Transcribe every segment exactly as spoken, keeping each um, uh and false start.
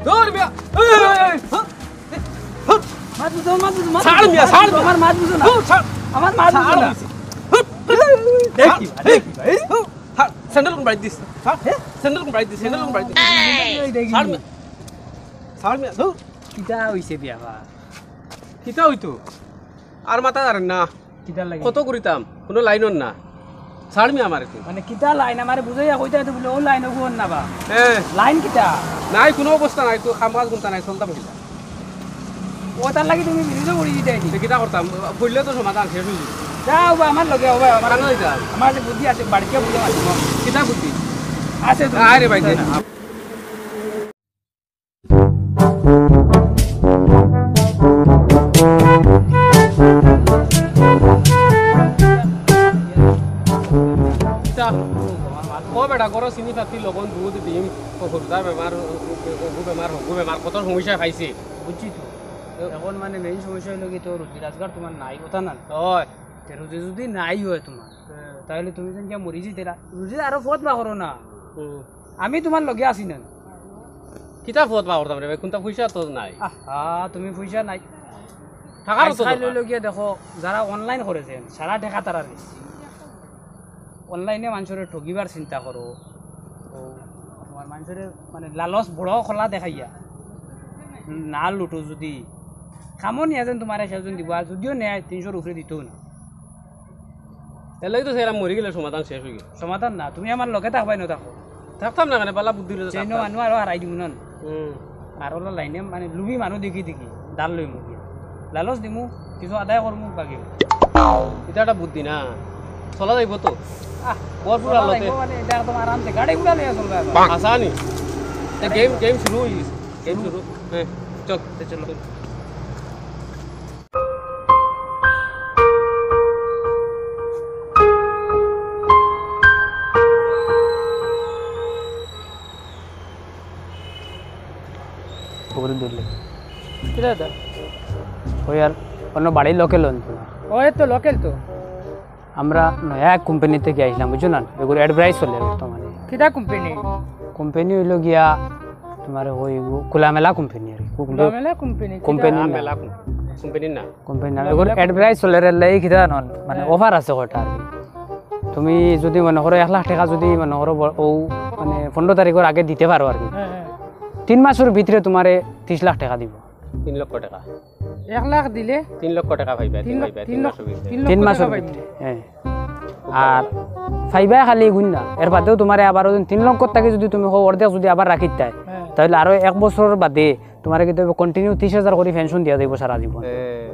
ধর মিয়া। এই, এই, এই, হ্যাঁ? হ্যাঁ? মাত বুঝো, মাত বুঝো, মাত ছাড় বুঝো, মিয়া, মাত ছাড় বুঝো, মিয়া। আমার মাত বুঝো না। ধর, ছাড়। আমার মাত বুঝো ছাড় না। মিয়া। দেখি, দেখি, এই। হ্যাঁ, স্যান্ডেল কোন বাড়ি দিস? হ্যাঁ? স্যান্ডেল কোন বাড়ি দিস? স্যান্ডেল কোন বাড়ি দিস? এই দেখি। ছাড় মিয়া। ছাড় মিয়া, ধর। কিতা অইছে বিয়া বা? কিতা অইতো? আর মাথা ধরেন না। কিতার লাগি? কত করিতাম, কোনো লাইন অর না। ছাড় মিয়া আমারে তুই। মানে কিতা লাইন? আমারে বুঝাইয়া কইতা তো বলে, ও লাইন ওগু অর না বা। হ্যাঁ। লাইন কিতা? নাই, কোনো অবস্থা নাই, তো কাম কাজ কোনটা নাই, চলতাম কিতা? ও তার লাগি তুমি বিরুদ্ধে পড়ি দিতে আইনি। তো কিতা করতাম? পড়লে তো সমাধান শেষ অই যাইবো। যাও বা আমার লগে, ও ভাই, আমার কানো দিতাম। আমার যে বুদ্ধি আছে, বাড়িতে বুঝে মারবো। কিতা বুদ্ধি? আছে তো। আরে ভাই, দে না। ও বেটা, গরো চিনি পাতি, লবণ, দুধ, ডিম, ও হুরুতার বেমার, ও, ও, ওগু বেমার, হগু বেমার, কত সমস্যা পাইছি। বুঝছি তো। এখন মানে মেইন সমস্যা অইলো কি, তোর রুজি রোজগার তোমার নাই, কথা না? অয়। তে রুজি যদি নাই অয় তোমার, তাইলে তুমি যেন গিয়া মরি যাইতে রা-, রুজি আরো পথ বার করো না। হুম। আমি তোমার লগে আছি না। কিতা পথ বার করতাম রে ভাই, কোনটা পয়সা তো নাই। আহা, তুমি পয়সা নাই। টাকার তো আজকাল দরকার। লইলো গিয়া দেখো, যারা অনলাইন করেছেন, সারা টেকা তারা নিচ্ছে। অনলাইনে মানুষরে ঠগিবার চিন্তা করো। ও, তোমার মানুষরে মানে লালচ বড় খোলা দেখাইয়া। না লুটো যদি, কামো নিয়া যেন তোমারে কেউ যেন দিব, আর যদিও নেয়, তিনশোর উপরে দিতেও না। এর লাগি তো সেরা মরি গেলে সমাধান শেষ অই গেল। সমাধান না, তুমি আমার লগে থাকবায় না থাকো। থাকতাম না কেনে, বালা বুদ্ধি লইয়া চেইনো থাকতাম। মানু আরো হারাই দিমু না। হুম। আর ওলা লাইনে মানে লুবি মানু দেখি দেখি, দাল লইমু গিয়া। লালচ দিমু, কিছু আদায় করমু, বাকি। ইটা একটা বুদ্ধি না, চলা যাইবো তো। আহ, ভরপুর চলা আলোতে। যাইবো মানে, ইটা একদম আরামসে গাড়ি ঘোড়া লইয়া চলবা এখন। আসানি। তে গেম, গেম শুরু অই গেছে। গেম শুরু। হ্যাঁ, চল। তে চলো। ওগুলো ধরলে। কিরা এটা? ওই আর অন্য বাড়ির লোকাল অন তো না। ও, এ তো লোকাল তো। আমরা নয়া এক কোম্পানি থাকি আইলাম, বুঝছো না? এগুলো অ্যাডভার্টাইজ চলে বর্তমানে। কিতা কোম্পানি? কোম্পানি অইলো গিয়া তোমার ওই খোলামেলা কোম্পানি আর কি। খোলামেলা কোম্পানি, কিতা? কোম্পানি না। খোলামেলা কোম্পানি না। কোম্পানির নাম। এগুলো অ্যাডভার্টাইজ চলে রে, লাই কিতা নন, মানে হ্যাঁ। অফার আছে কয়টা আর কি। তুমি যদি মনে করো এক লাখ টেকা যদি মনে করো ব-, ও মানে পনেরো তারিখর আগে দিতে পারো আর কি। হ্যাঁ, হ্যাঁ। তিন মাসর ভিতরে তোমারে ত্রিশ লাখ টেকা দিব। তিন লক্ষ টেকা। এক লাখ দিলে? তিন লক্ষ টেকা পাইবা, তিন তিন লক্ষ, পাইবা, তিন তিন লক্ষ, মাসর ভিতরে। তিন লক্ষ তিন মাসর টেকা ভিতরে, পাইবা। হ্যাঁ। আর পাইবা খালি এগুন না, এর বাদেও তোমারে আবার ওজন তিন লক্ষ টাকা যদি তুমি কও অর্ধেক যদি আবার রাখিতায়, হ্যাঁ। তাহলে আরো এক বছর বাদে তোমারে কিন্তু continue ত্রিশ হাজার করি পেনশন দিয়া যাইবো সারা জীবন। এ,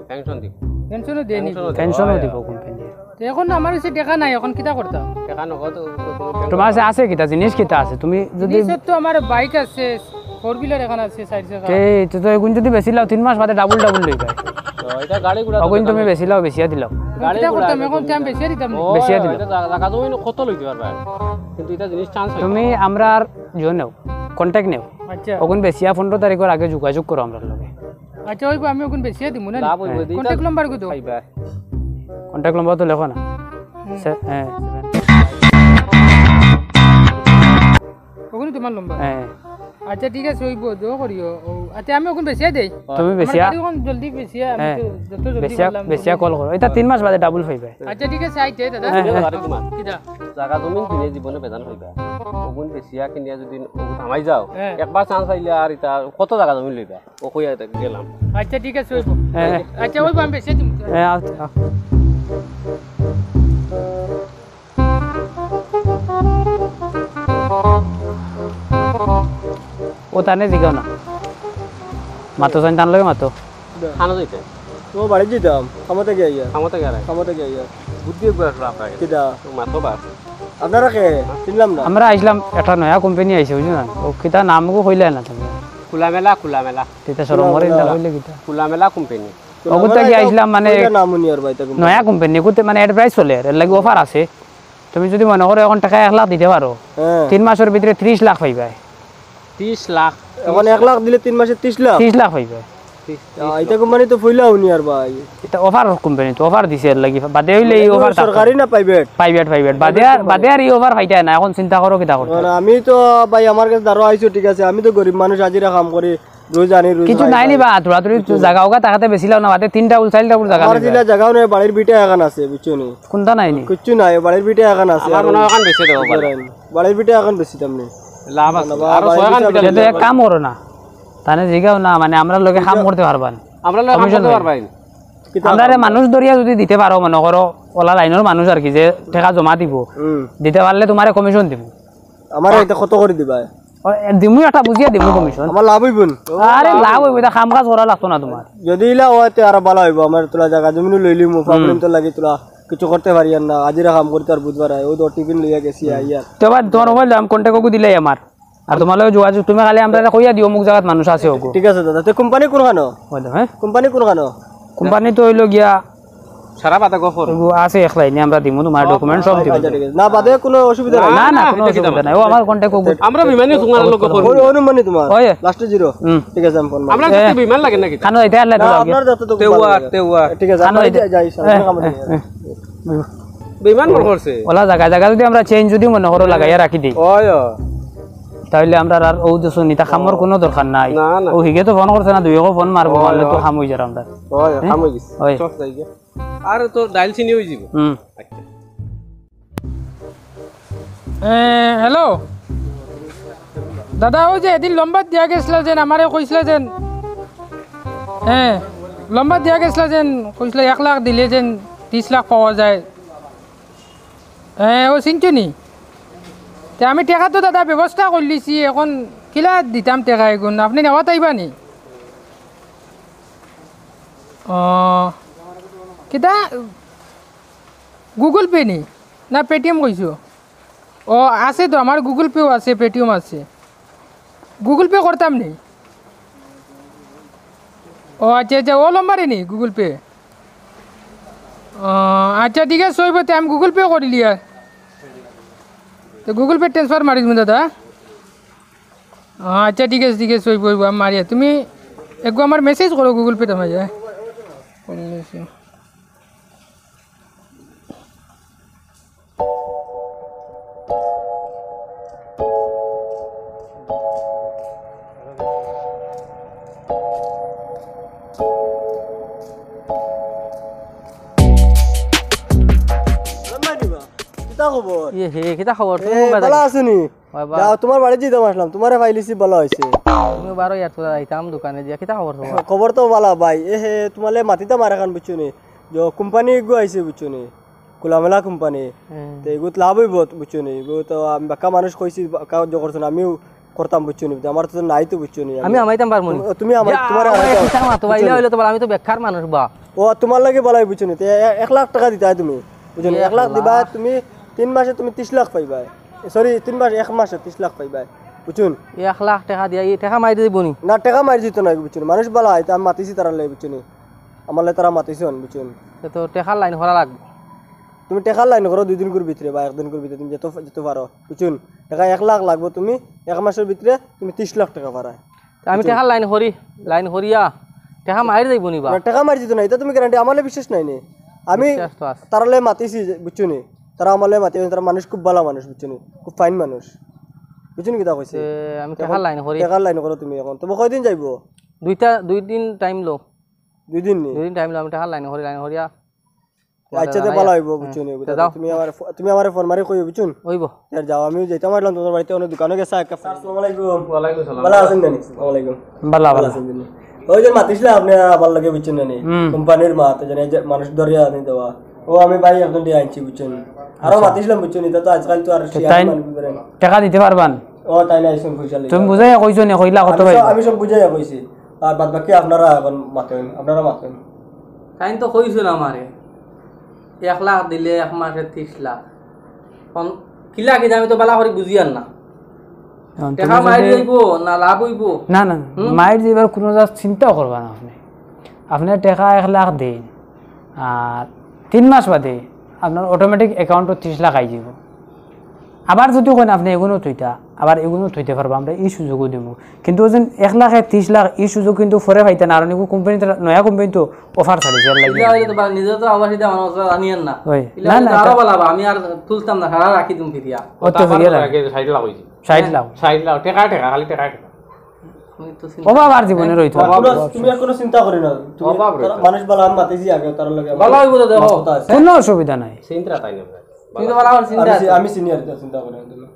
পেনশন দিব। পেনশনও দেয় নি? পেনশনও দেয়। পেনশনও হয়। দিব কোম্পানি। তো এখন আমার কাছে টেকা নাই, এখন কিতা করতাম? টেকা নগদ, ও, ও, তোমার কাছে আছে কিতা, জিনিস কিতা আছে? তুমি যদি জিনিসের তো আমার বাইক আছে, ফোর হুইলার এখন আছে, চাইর চাকা। তে, তো, তো এখন যদি বেচিলাও, তিন মাস বাদে ডাবল ডাবল লইবা। তো এটা গাড়ি ঘোড়া তো অগুন দোকান তুমি আছে। বেচিলাও, বেচিয়া দিলাও। গাড়ি কিতা ঘোড়া করতাম আছে, এখন? তুমি আমি বেচিয়া দিতাম নি। ও, বেচিয়া দিলাম। এটা জাগা, জাগা জমি কত লইতে পারবা? কিন্তু এটা জিনিস চান্স হয়। তুমি আমরার ইয়ে নেও, কন্ট্যাক্ট নেও। আচ্ছা। অগুন বেচিয়া পনেরো তারিখর আগে যোগাযোগ করো আমরার লগে। আচ্ছা, ওই আমি ওখানে বেচিয়ে দিব না। লাভ হইব, হ্যাঁ। এটা কন্ট্যাক্ট নাম্বার কই দাও? পাইবা। কন্ট্যাক্ট নাম্বার তো লেখো না। হুম। সে-, হ্যাঁ। ওখানে তোমার নাম্বার? হ্যাঁ। আচ্ছা, ঠিক আছে, ওই বো-, দো করিও। ও, আচ্ছা, আমি ওখানে বেচিয়ে দেই। তুমি আমার বেচিয়া? গাড়ি ওখানে জলদি বেচিয়ে, আমি হ্যাঁ। তো যত জলদি বেচিয়া, পারলাম বেচিয়া তত কল করো। এটা তিন মাস বাদে ডাবল পাইবে। আচ্ছা, ঠিক আছে, আইতে দাদা। হ্যাঁ, হ্যাঁ। আরেক তোমার। কিতা? জাগা জমিন কিনে জীবনে বেজান হইবা। ওগুন বেচিয়া কিনিয়া যদি ওগুন থামাই যাও, হ্যাঁ। একবার চান্স পাইলে আর এটা কত জাগা জমিন লইবা? ও কইয়া গেলাম। আচ্ছা, ঠিক আছে, ওইব। হ্যাঁ। আচ্ছা, ওইব, আমি বেচিয়ে দিমু। হ্যাঁ, আচ্ছা। ও তানে জিগাও না। মাতো জান তান লগে মাতো। খানো যাইতে? ও বাড়ি যেতাম, কামতে গিয়া আইয়া। কামতে গিয়া আইয়া। কামতে গিয়া আইয়া। বুদ্ধি একবার আসলো আপনার কাছে। কিতা? ও মাতো বাস। আপনারা কে? চিনলাম না। আমরা আইছিলাম, একটা নয়া কোম্পানি আইছে, বুঝছো না? ও কিতা নাম গো কইলে না তুমি? খোলামেলা, খোলামেলা। কিতা শরম করে না খোলামেলা। কইলে কিতা? খোলামেলা কোম্পানি। ওগুতে খোলামেলা কি এটা আইছিলাম মানে কইলে নাম উনি আর ভাই, তা কোম্পানি। নয়া কোম্পানি, ওগুতে মানে অ্যাডভার্টাইজ চলে, এর লাগি অফার আছে। তুমি যদি মনে করো এখন টাকা এক লাখ দিতে পারো, হ্যাঁ। তিন মাসের ভিতরে ত্রিশ লাখ পাইবায়। ত্রিশ লাখ? এখন এক লাখ দিলে তিন মাসে ত্রিশ লাখ? ত্রিশ লাখ পাইবায়। আহ, এটা কোম্পানি তো ফইলা উনি আর ভাই। এটা অফার কোম্পানি তো অফার দিছে এর লাগি। বাদে অইলে এই অফার থাকতো। সরকারি না প্রাইভেট? Private, private. বাদে আর, বাদে আর এই অফার পাইতা না। এখন চিন্তা করো কিতা করতে। মানে আমি তো ভাই আমার কাছে ধরো আইছো, ঠিক আছে, আমি তো গরিব মানুষ, আজিরা কাম করি, রোজ আনি, রোজ কিছু খাই নাই নি ভাই। বা, তোরা তোর জাগা ওগা তাকাতে বেশি লাও না, বাদে তিনটা উল, চাইরটা উল জাগা আমার লইবা। যেটা জাগাও নাই, বাড়ির ভিটা এখন আছে, বুঝছো নি? কোনটা নাই নি? কিচ্ছু নাই, বাড়ির ভিটা এখন আছে। আমার আর মনে হয় এখন বেশি দেবো বলে। বাড়ির ভিটা এখন বেশি দাম নেই। লাভ আছে। না, আরো বাড়ির ছয়খান ভিটা ভিটা এটা তো এক কাম করো না, তানে জিগাও না, মানে, আমরার লগে কাম করতে পারবা নি। আমরার লগে কাম কমিশন করতে নাই। পারবা নি। কিতা আমরারে কাম? মানুষ ধরিয়া যদি দিতে পারো, মনে করো, ওলা লাইনর মানুষ আর কি, যে টেকা জমা দিব, হুম। দিতে পারলে তুমারে কমিশন দিব। আমারে এটা কত করি দিবা? ও, এ, দিমু একটা বুঝিয়া দিমু কমিশন। আমার লাভ অইবো নি? আরে, লাভ অইবো, এটা কাম কাজ করা লাগতো না তুমার। যদি ইলা অয়, তে আরো ভালা অইবো। আমার তোলা জাগা জমিন লইলিমু, problem তো লাগি তোলা কিছু করতে পারি আর না। আজিরা কাম করতে আর বুধবার আয়, ওই তো টিফিন লইয়া গেছি, আইয়া। তো ভাই, তুমার মোবাইল দাম, contact ওগু দিলাই আমার। আর তুমার লগে যোগাযোগ, তুমি খালি আমরারে কইয়া দিও, অমুক জাগাত মানুষ আছে ওগু। ঠিক আছে দাদা, তে কোম্পানি কোনখানো? ওই দাও, হ্যাঁ? কোম্পানি কোনখানো? কোম্পানি তো অইলো গিয়া সারা বাদে গফর। ওগু আছে এক লাইনে, আমরা দিমু, তুমার document সব দিমু। আচ্ছা, ঠিক আছে। না, বাদে কোনো অসুবিধা নাই। না, না, না, কোনো অসুবিধা নাই। ও আমার contact ওগু। আমরা বিমানে তুমার লোক গফর। ওই অনুমানি তুমার। ওই। Last-এ zero। হুম। ঠিক আছে, আমি ফোন মারি। আমরা যাতে বিমান লাগে নাকি? খানো এটা আল্লাহ না, দিলাও গিয়া। আপনার যাতে তো তেওয়া, তেওয়া। ঠিক আছে, খানো আমরা এটা। যাই, যাই, এ, সামনে কামড় এ, দিই। এ। বেইমান মনে করছে। ওলা জাগা জাগা যদি আমরা চেইন যদি মনে করো লাগাইয়া রাখি দেই, ওই, ওই। তাইলে আমরার আর ও দেশো নিতা কামর কোনো দরকার নাই। না, না। ও হিগে তো ফোন করছে না, দুইগো ফোন মারবো, ওই, মারলে তো ওই। কাম অই যার আমরার। ওই, হ্যাঁ? কাম অই গেছে। ওই। চল, যাই গিয়া। আর তো ডাইল চিনি অই যাব। হুম। আচ্ছা। এ, হ্যালো। দাদা, ওই যে এদিন লম্বা দিয়া গেছিলা যেন, আমারে কইছিলা যেন, হ্যাঁ, লম্বা দিয়া গেছিলা যেন, কইছিলা এক লাখ দিলে যেন তিরিশ লাখ পাওয়া যায়। হ্যাঁ, ও চিনছো নি? তে আমি টেকা তো দাদা ব্যবস্থা করিলিছি, এখন কিলা দিতাম টেকা এগুন? আপনে নেওয়াত আইবা নি? ও, কিতা? Google Pay নি? না Paytm কইছো? ও, আছে তো, আমার Google Pay-ও আছে, Paytm আছে। Google Pay করতাম নি? ও আচ্ছা, আচ্ছা, ও নম্বরে নি Google Pay? ও, আচ্ছা, ঠিক আছে, অইবো, তে আমি Google Pay করিলিয়ার। তো Google Pay transfer মারি দিমু দাদা। ও, আচ্ছা, ঠিক আছে, ঠিক আছে, অইবো, অইবো, আমি মারিয়া। তুমি একগু আমার message করো Google Pay-টা মাঝে। কিতা খবর? ইয়ে হে, কিতা খবর? তুমি এ, বাজার ভালা আছো নি? বাবা। যাও, তুমার বাড়িত যাইতাম আছলাম, তুমারে পাইলিছি, ভালা অইছে। তুমি বারো ইয়ার তোলা যাইতাম দোকানে দিয়া, কিতা খবর তোমার? খবর তো ভালা ভাই। এ হে, তুমারে মাতিতাম আর এখান বুঝছো নি? যে কোম্পানি এগু আইছে বুঝছো নি? খোলামেলা কোম্পানি। হুম। তে এগুত লাভ অইবো বুঝছো নি? এগু তো আমি বাক্কা মানুষ কইছি, বাক্কা যে করছো না, আমিও করতাম বুঝছো নি? আমার তো নাই তো বুঝছো নি? আমি হামাইতাম পারমু নি? তুমি, তুমি আমার, যা, তুমার আমার হামাইতাম। কিতা মাতো, বাইলা অইলে তো বল, আমি তো বেকার মানুষ বা। ও, তুমার লাগি ভালা বুঝছো নি? তে এ-, এক লাখ টেকা দিতায় তুমি, বুঝছো নি? এক লাখ দিবায় তুমি, তিন মাসে তুমি তিরিশ লাখ পাইবায়। Sorry, তিন মাস, এক মাসে তিরিশ লাখ পাইবায়, বুঝছো নি? এক লাখ টেকা দিয়া, ই টেকা মারি দিবো নি? না, টেকা মারি দিতো না, বুঝছো নি? মানুষ ভালা, ইতা আমি মাতিছি তারার লাগি, বুঝছো নি? আমার লাগি তারা মাতিছইন, বুঝছো নি? তে তো টেকার লাইন করা লাগবো। তুমি টেকার লাইন করো দুই দিনকুর ভিতরে বা এক দিনকুর ভিতরে, তুমি যত, যত পারো, বুঝছো নি? টেকা এক লাখ লাগবো, তুমি এক মাসর ভিতরে তুমি তিরিশ লাখ টেকা পারায়। তে আমি বুঝছো? টেকার লাইন করি, লাইন করিয়া টেকা মারি যাইবো নি বা? না, টেকা মারি দিতো না, ইতা তুমি guarantee, আমার লাগি বিশ্বাস নাই নি। আমি বিশ্বাস তো আছে। তারারে মাতিছি যে, বুঝছো নি? তারা আমার লাগি মাতিছইন, তারা মানুষ খুব ভালা মানুষ, বুঝছো নি? খুব fine মানুষ। বুঝছো নি কিতা কইছি? তে আমি এখন টেকার লাইন করি। টেকার লাইন করো তুমি এখন। তবে কয়দিন যাইবো? দুইটা, দুই দিন time লও। দুই দিন নি? দুই দিন time লও, আমি টেকার লাইন করি, লাইন করিয়া আচ্ছা, তে ভালা অইবো, বুঝছো নি? তে যাও। তুমি আমারে ফো-, তুমি আমারে ফোন মারি কইও, বুঝছো নি? অইবো। তে যাও, আমিও যাইতাম পারলাম তুমার বাড়িত, অনো দোকানো গেছি, একটা ফোন। আসসালামু আলাইকুম। ওয়ালাইকুম সালাম। ভালা আছইন নি? আসসালামু আলাইকুম। ভালা, ভালা। ভালা আছইন নি? ওই যে মাতিছলা আপনে আমার লগে, বুঝছো নি? হুম। কোম্পানির মাত, যে, যে মানুষ ধরিয়া আনি দেওয়া। ও, আমি ভাই একজন দিয়া আনছি, বুঝছো নি? আরো আচ্ছা। মাতিছলাম, বুঝছো নি? তা তো আজকাল তো আর তে শিয়াল তাইন মানুষ ধরে না। টেকা দিতে পারবা নি? ও, তাইন আইছইন পয়সা লইয়া। তুমি বুঝাইয়া কইছো নি, কইলা কত আমি সব, পাইবা? আমি সব বুঝাইয়া কইছি। আর বাদ বাকি আপনারা এখন মাতইন, আপনারা মাতইন। তাইন তো কইছইন আমারে, এক লাখ দিলে এক মাসে তিরিশ লাখ। এখন কিলা কিতা আমি তো ভালা করি বুঝিয়ার না। এখন টেকা তুমি মারি যদি যাইবো না লাভ অইবো? না, না, না, হুম? মারি যাইবার কুনু যা চিন্তাও করবা না আপনে। আপনে টেকা এক লাখ দেইন, আর তিন মাস বাদে আপনার automatic account-ও তিরিশ লাখ আই যাইবো। আবার যদি কইন আপনে এগুনও থইতা, আবার এগুলো থইতে পারবা, আমরা ই সুযোগও দিমু। কিন্তু ওই যে এক লাখে তিরিশ লাখ, ই সুযোগ কিন্তু পরে পাইতা না, আর অনেক কোম্পানি তো, নয়া কোম্পানি তো অফার ছাড়ে, যার লাগি। ইলা অইলে তো বা নিজে তো আবার সিধা আমার কথা জানিয়েন না। ওই, ইলা না, অইলে না, তো আরো এটা ভালা বা, আমি আর তুলতাম না, সারা রাখি তুমি ফিরিয়া। অত ফিরিয়া রাখি। ষাট লাখ অইছে। ষাট লাখ। ষাট লাখ, টেকা, টেকা, খালি টেকা, টেকা। তুমি তো চিন্তা ওবা আবার জীবনে রইতো না। বাবা, তুমি আর কোনো চিন্তা করি না। তুমি অভাব রইতো তারা না। মানুষ ভালা, আমি মাতিছি আগে, তার লগে আমার ভালা অইবো তো দেখো। কথা আছে। কোনো অসুবিধা নাই। চিন্তা তাই না। তুমি তো ভালা আমার চিন্তা আমি আছে। সি-, আমি সিনিয়র, তো চিন্তা করি না তুমি।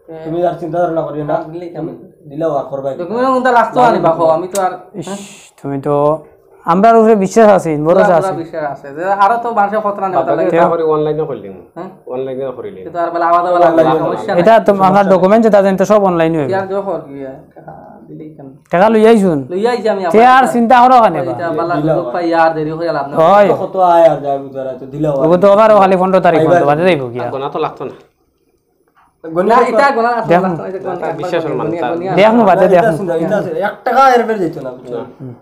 হ্যাঁ। তুমি আর চিন্তা ধারণা করিও না। দিলেই তো আমি। দিলেও আর করবাই। তুমি কোনটা রাখতো আনি বাবা, আমি তো আর ইস, তুমি তো আমরার উপরে বিশ্বাস আছে, ভরসা পুরা আছে। বিশ্বাস আছে। যে আরো তো মানুষের খতরা নেই, বাবা, তাহলে এটা তো করি অনলাইনে করলি। হ্যাঁ? অনলাইনে করিলি। এটা তো আর বেলা আলাদা বেলা online-এ সমস্যা নাই। এটা তো আমার ডকুমেন্ট যেটা জানতে সব অনলাইনে হইবে। আর দেখো কি, টাকা দিলেই কেন? টাকা লইয়া আইছুন। লইয়া আইছি আমি তে আর চিন্তা করো কেনে বা? এটা বালা সুযোগ পাই আর দেরি করে লাভ নাই। হয়। কত আয় আর যায় বুঝার আছে, দিলেও আর ওগো তো আবার খালি পনেরো তারিখ পর্যন্ত বাদে যাইব কি আর? গোনা তো লাগতো না। গনি না, এটা গোনা লাগতো দেখো। না, এটা গোনা বিশ্বাস একবার করো, গনি, না। গনি, দেখো, বাদে এটা দেখো। চিন্তা, এটা আছে, এক টাকা এর বের দিত না, বুঝছো? হুম।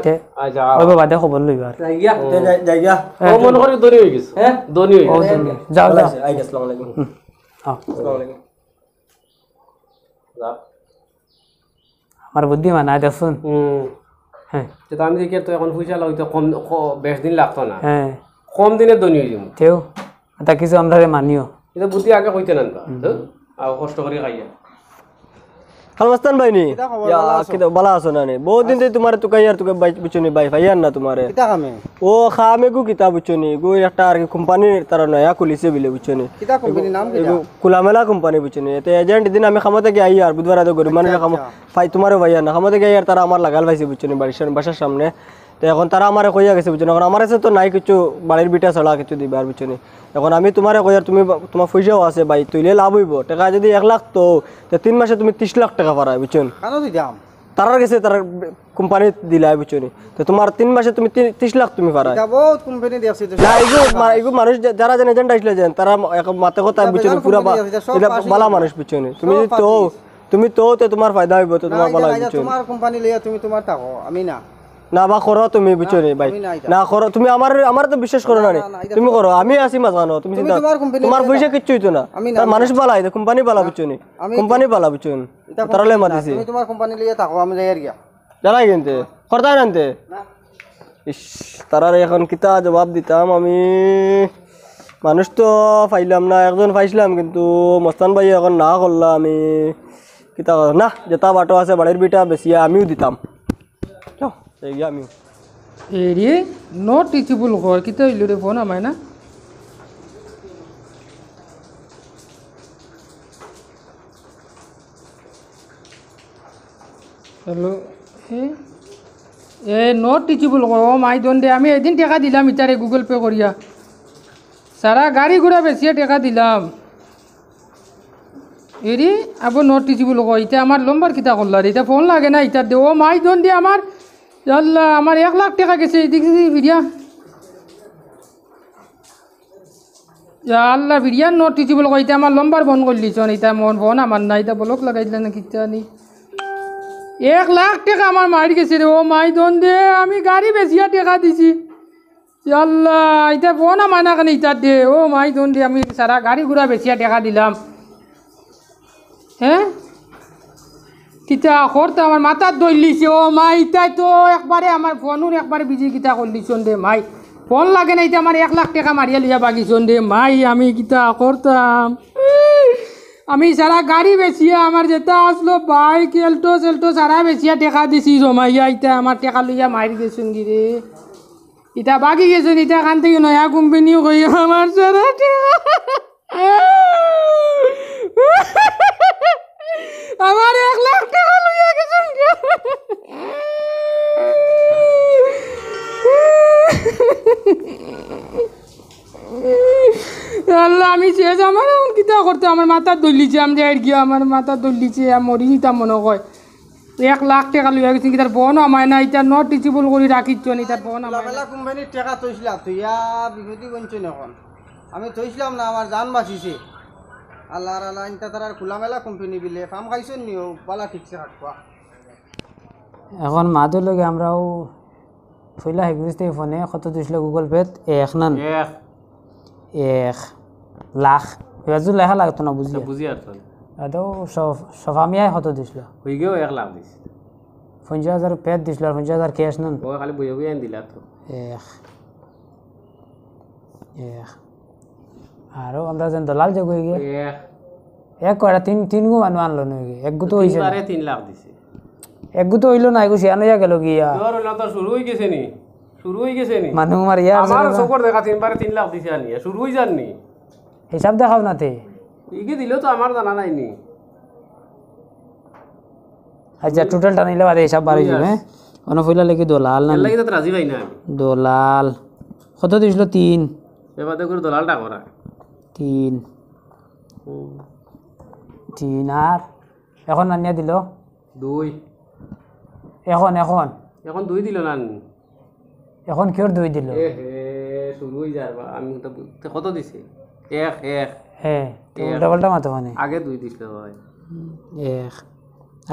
তে, আচ্ছা। ওই বাবা, দেখো, বললো এবার। যাই গিয়া। তে যাই, যাই গিয়া। ও মনে করি ধনী হয়ে গেছে। হ্যাঁ? ধনী হয়ে ও, গেছে। ধনী। যাও, ভালো যাও। আছে, আই গেছি, আসসালামু আলাইকুম। হুম। আও। আসসালামু আলাইকুম। যা। আমার বুদ্ধি মানায় দেখছুন। হুম। হ্যাঁ। তো আমি দেখি তো এখন পয়সা লাগতো কম, ক-, বেশ দিন লাগতো না। হ্যাঁ। কম দিনে ধনী হয়ে যাবো। তেও, এটা কিছু আমরারে মানিও। এটা বুদ্ধি আগে কইতে না তো। হুম। তো, আও কষ্ট করে খাইয়া। হালমাস্তান ভাই নি? কিতা খবর, ইয়া, ভালা আছো? কিতা, ভালা আছো না নি? বহুত দিন ধরি তোমারে তুকাইয়ার, তুকাইয়ার ভাই, বুঝছো নি ভাই, পাইয়ার না তোমারে। কিতা কামে? ও কামে গু কিতা বুঝছো নি? গু একটা আর কি কোম্পানি তারা নয়া খুলিছে বুলে বুঝছো নি? কিতা কোম্পানির নাম কিতা? এগু খোলামেলা কোম্পানি বুঝছো নি? এতে এজেন্ট দিন আমি কামো থাকি আইয়ার, বুধবার রাতে গরিব মানুষের কামো, আচ্ছা। ভাই তোমারে পাইয়ার না, কামো থাকি আইয়ার তারা আমার লাগাল পাইছে বুঝছো নি? বাড়ির সামনে, বাসার সামনে। তো এখন তারা আমারে কইয়া গেছে বুঝছো নি? এখন আমার কাছে তো নাই কিছু, বাড়ির ভিটা ছাড়া কিছু দিবার বুঝছো নি? এখন আমি তোমারে কইয়ার, তুমি বা-, তোমার পয়সাও আছে ভাই, তুইলে লাভ হইব। টাকা যদি এক লাখ তো, তো তিন মাসে তুমি তিরিশ লাখ টাকা পারায়, বুঝছো নি? কানো দিতাম? তারার গেছে তারা কোম্পানি দিলায়, বুঝছো নি? তো তোমার তিন মাসে তুমি তি-, তিরিশ লাখ তুমি পারায়। এটা বহুত কোম্পানি দেখছি তো। না, এগু মা-, এগু মানুষ যা-, যারা যেন এজেন্ট আসলে যেন, তারা মা-, এক মাতে কথা, এটা বুঝছো নি? বেজান পুরা কোম্পানি বা-, আছে, এটা সব এটা ফাঁসি। বালা মানুষ, বুঝছো নি? তুমি না, যদি এটা তো, ফাঁসি। তুমি তো, তে তোমার ফায়দা হইব, তো না, তোমার এটা বালা না, হইব, এটা বুঝছো নি? তোমার কোম্পানি লইয়া তুমি তোমার থাকো, আমি না। না বা করো তুমি, বুঝছো নি ভাই? আমি না, এটা। না করো তুমি, আমার, আমার তো বিশ্বাস করো না, না নি। না, না, এটা তুমি করো, আমি আছি মাঝখানো, তুমি তুমি চিন্তা, তোমার কোম্পানি তোমার লইয়া পয়সা থাকো। কিচ্ছু হইতো না। আমি না, তার আমি মানুষ না। বালা, এটা কোম্পানি বালা, না। বুঝছো নি? আমি কোম্পানি বালা, বুঝছো নি? এটা তারা লই কোম্পানি না, মাতিছি। তুমি তোমার কোম্পানি লইয়া থাকো, আমি যাই আর গিয়া। যারাই কিনতে, করতাই আনতে। না। ইস, তারারে এখন কিতা জবাব দিতাম আমি? মানুষ তো পাইলাম না, একজন পাইছিলাম, কিন্তু মস্তান ভাই এখন না করলা, আমি কিতা কর-, না, যেটা বাটো আছে বাড়ির ভিটা বেচিয়া আমিও দিতাম। যাও, এই গিয়া আমিও। এরে, not reachable কর, কিতা হইল রে, ফোন আমায় না? হ্যালো, এ, এ, not reachable কর, ও মাই দন দে, আমি এদিন টাকা দিলাম ইতারে Google Pay করিয়া। সারা গাড়ি ঘোড়া বেচিয়া টাকা দিলাম। এরি, আবো not reachable কয়, ইতা আমার লম্বার কিতা করলা রে? ইতা ফোন লাগে না, ইতা দে। ও মাই দন দে আমার, ইয়া আল্লাহ, আমার এক লাখ টাকা গেছে, এদিক দিয়ে ফিরিয়া। ইয়া আল্লাহ, ফিরিয়া not reachable কয়, ইতা আমার লম্বার বন্ধ করলিছন, ইতা মন ফোন আমার না, ইতা block লাগাই দিলা না কিতা নি। এক লাখ টাকা আমার মাইর গেছে রে, ও মাই দন দে, আমি গাড়ি বেচিয়া টাকা দিছি। ইয়া আল্লাহ, ইতা ফোন আমার না কেনে ইতা দে? ও মাই দন দে, আমি সারা গাড়ি ঘোড়া বেচিয়া টাকা দিলাম। হ্যাঁ? কিতা করতে আমার মাথাত ধরলিছে, ও মাই, ইতায় তো একবারে আমার ফোনর একবারে busy কিতা করলিছন দে মাই। ফোন লাগে না, ইতা আমার এক লাখ টাকা মারিয়া লইয়া বাগিছন দে মাই, আমি কিতা করতাম? আমি সারা গাড়ি বেচিয়া আমার যেটা আসলো bike, Alto সেল্টো সারা বেচিয়া টাকা দিছি জমাইয়া, ইতা আমার টাকা লইয়া মাইর গেছন গিরে। ইতা বাকি গেছে, ইতা খান থেকে নয়া কোম্পানিও কই আমার সারা টাকা। আমার এক লাখ টাকা লইয়া গেছেন। আল্লাহ, আমি শেষ, আমার এখন কিতা করতে, আমার মাথাত ধরলিছে, আমি যাই গিয়া, আমার মাথাত ধরলিছে, আমি মরি যিতাম মনে কয়। এক লাখ টাকা লইয়া গেছেন, কিতার ফোন আমায় না, ইতা not reachable করি রাখিছন, ইতার ফোন আমায় না। মেলা কোম্পানির টাকা থইছিলা, থইয়া বিপদে বঞ্চন এখন। আমি থইছিলাম না, আমার জান বাঁচিছে। আল্লাহর আল্লাহ, ইনতা তারার খোলামেলা কোম্পানি বিলে, ফার্ম খাইছন নি, ও বালা ঠিকছে রাখবা। এখন মাদুর লগে আমরাও পয়লা হেগুরিস থেকে ফোনে কত দিছিল Google Pay-ত? এক না? এক। এক লাখ। এবার যদি লেখা লাগতো না, বুঝি। বুঝি আর তো। এত সফ-, সফা মিয়ায় কত দিছিল? হইগেও এক লাখ দিছে। পঞ্চাশ হাজার পেট দিছিল আর পঞ্চাশ হাজার ক্যাশ নন। ও খালি বইয়া বইয়া আন দিলা তো। এক। এক। আরো আমরা যেন দলাল যে হইগে। এক। এক কয়টা তিন, তিন গু মানু আনলো নইগে। এক গু তো হইছে না। তিনবারে তিন লাখ দিছে। এক গু তো হইলো না, এগু শিয়ান হইয়া গেল গিয়া। তোর হইলো তো শুরু হই গেছে নি? শুরু হই গেছে নি? মানু মারিয়া আছে আমার না। চোখর দেখা তিনবারে তিন লাখ দিছে আনিয়া। শুরু হই যার নি? হিসাব দেখাও না তে। ইগে দিলেও তো আমার জানা নাই নি। আচ্ছা, টোটালটা নিলে বাদে হিসাব বাড়ি যাবে, হ্যাঁ? অন পয়লা লেখি দলাল না? এর লাগি তো রাজি ভাই না আমি। দলাল। কত দিছিল? তিন। এ বাদে করে দলালটা করা। তিন। হুম। তিন আর এখন আনিয়া দিল? দুই। এখন, এখন? এখন দুই দিল না নি? এখন কিওর দুই দিল? এ হে, শুরু হই যার বা, আমি তো বু-, তে কত দিছে? এক, এক। হ্যাঁ, তো এক। উল্টা পাল্টা মাতো মানে। আগে দুই দিছিল ভাই। এক।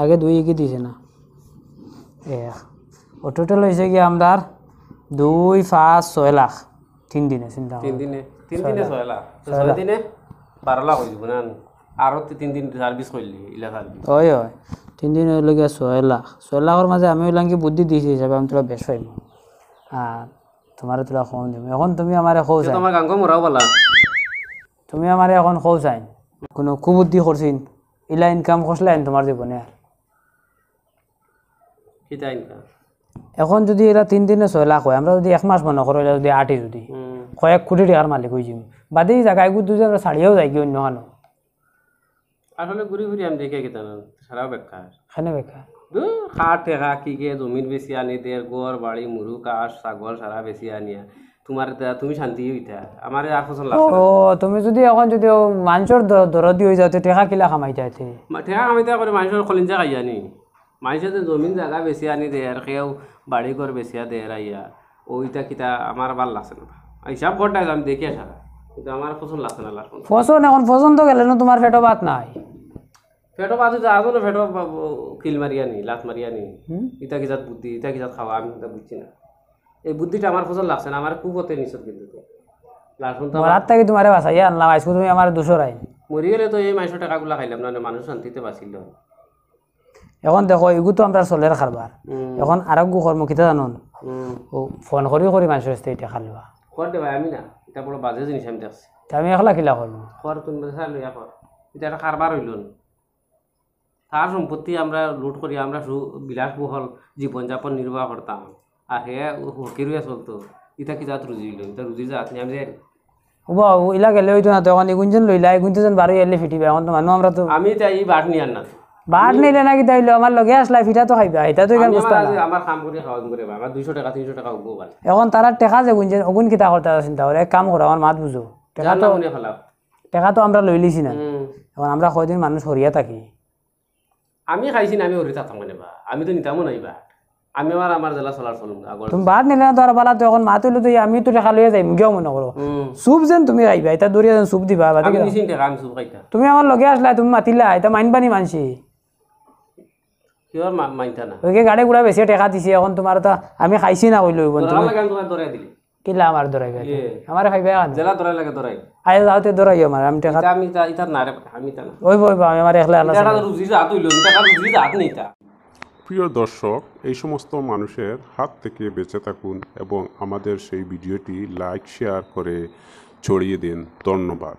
আগে দুই কি দিছে না? এক। ও টোটাল হইছে কি আমরার দুই, পাঁচ, ছয় লাখ। তিন দিনে চিন্তা তিন করো। দিনে, তিন ছয় দিনে লাখ। ছয় লাখ। তো ছয় ছয় লাখ। দিনে বারো লাখ হই যাব না নি? আরো তি-, তিন দিন সার্ভিস করলি, ইলা সার্ভিস। ওই, ওই। তিন দিন হইল গিয়া ছয় লাখ। ছয় লাখর মাঝে আমি হইলাম কি বুদ্ধি দিছি হিসাবে আমি তোরা বেশ পাইমু। আর তোমারে তোরা কম দিমু। এখন তুমি আমারে কও সে চাই। তোমার গাঙ্গো মোরাও বলা। তুমি আমারে এখন কও চাই। কোনো কুবুদ্ধি করছিন, ইলা ইনকাম করছিলাইন তোমার জীবনে আর? কিতা ইনকাম? এখন যদি এরা তিন দিনে ছয় লাখ হয়, আমরা যদি এক মাস মনে করো, এরা যদি আটি যদি, হুম। কয়েক কোটি টাকার মালিক হয়ে যাবো। বাদে এই জায়গায় গুদ দুজন আমরা ছাড়িয়েও যাই কি অন্য খানো। আসলে ঘুরি ফিরি আমি দেখে কিতা না, সারা বেকার। কেনে বেকার? দূর, কার টেকা কি কে জমিন বেশি আনি দের, ঘর, বাড়ি, মুরু, কাশ, ছাগল সারা বেশি আনিয়া। তোমার তে-, তুমি শান্তি হইতা, আমারে আর পছন্দ লাগছে না। ও, তুমি যদি এখন যদি ও মানষর দ-, দরদি হয়ে যাও, তে টেকা কিলা কামাইতা এতে? মা-, টেকা কামাইতা করে মানষর কলিঞ্জা খাইয়া নি। মানষে তো জমিন জাগা বেশি আনি দের, কেউ বাড়ি ঘর বেশিয়া দের আইয়া। ওইটা কিতা আমার ভালা লাগছে না। হিসাব করতে আমি দেখি সারা, কিন্তু আমার পছন্দ লাগছে না লাস্ট পর্যন্ত। পছন্দ এখন পছন্দ গেলে না, তোমার পেটো ভাত নাই। পেটো ভাত হইতে আগে না পেটো বা-, ব-, কিল মারিয়া নি, লাত মারিয়া নি। হুম? ইটা কি জাত বুদ্ধি, ইটা কি জাত খাওয়া, আমি ইটা বুঝছি না। এই বুদ্ধিটা আমার পছন্দ লাগছে না, আমার কুপথে নিছত কিন্তু তো। লাস্ট পর্যন্ত আমার মরার থাকি তোমারে বাঁচাইয়া আনলাম, আজকে তুমি আমার দুশো রাইন। মরি গেলে তো এই মানষর টেকাগুলা খাইলাম না, মানুষ শান্তিতে বাঁচিল। এখন দেখো, এগু তো আমরা চলের কারবার। হুম। এখন আরোগ্য কর্ম কিতা জানো? হুম। ও ফোন করি করি মানষর কাছ থেকে টেকা লওয়া। কর দে ভাই, আমি না, এটা বড় বাজে জিনিস আমি দেখছি। তা আমি একলা কিলা করবো? কর, তুমি বেচা লইয়া কর। এটা একটা কারবার হইল না। তার সম্পত্তি আমরা লুট করি, আমরা সু-, বিলাসবহুল জীবনযাপন নির্বাহ করতাম। আর হে ফকির হইয়া চলতো। ইটা কি জাত রুজি হইল? ইটা রুজির জাত নি, আমি জানি। ওবা, ও ইলা গেলে হইতো না তো, এখন এগুন যেন লইলা, এগুন তো যেন বারো এলে ফিটিবা, এখন তো মানু আমরা তো আমি তো এই বাট নিয়ার না। বাট নিলে না কিতা হইলো, আমার লগে আসলা, ফিটা তো খাইবা, এটা তো এখানে আমি বুঝতা আমার না। আজ আমার কাম করে খাওয়া করে বা, আমার দুইশো টাকা, তিনশো টাকা উঠবো ভাই। এখন তারা টেকা যে গুনছেন, ওগুন কিতা করতে চিন্তা করে, এক কাম করো, আমার মাত বুঝো। টেকা জান না তো, মনে ফেলাও। টেকা তো আমরা লইলিছি না। হুম। এখন আমরা কয়দিন মানুষ হরিয়া থাকি। আমি খাইছি না, আমি হরি থাকতাম কেনে বা? আমি তো নিতামও নাই বা। আমি আমার, আমার জেলা চলার চলুন, আগর তুমি বাট নিলে না তো আর বালা তো এখন মাত হইলো তো আমি তো টেকা লইয়া যাই, মুগিয়াও মনে করো। হুম। সুপ যেন তুমি খাইবা, এটা দরিয়া যেন সুপ দিবা, বাদে আমি কিতা? নিছি টেকা, আমি সুপ খাইতাম। তুমি আমার লগে আসলা, তুমি মাতিলা, এটা মাইনবানি মানছি। কিয় মা-, মানতা না? ওই যে গাড়ি ঘোড়া বেশি টেকা দিছি, এখন তোমার তা আমি খাইছি না কইলো হইব না, দরার তুমি লাগে আমি তোমার দরাই দিলি। কিলা আমার দরাইবা? ইয়ে। আমারে খাইবা এখন? জেলা দরাই লাগে দরাই। আয় যাওতে দরাই আমার, আমি টেকা ইতা আমি ইতা, ইতা না রে, আমি ইতা না। ওই বই বা, আমি আমার একলা আল্লাহ ইতা ছাড়া। রুজি জাত হইল, ইতা রুজি জাত নেই তা। প্রিয় দর্শক, এই সমস্ত মানুষের হাত থেকে বেঁচে থাকুন এবং আমাদের সেই ভিডিওটি লাইক, শেয়ার করে ছড়িয়ে দিন। ধন্যবাদ।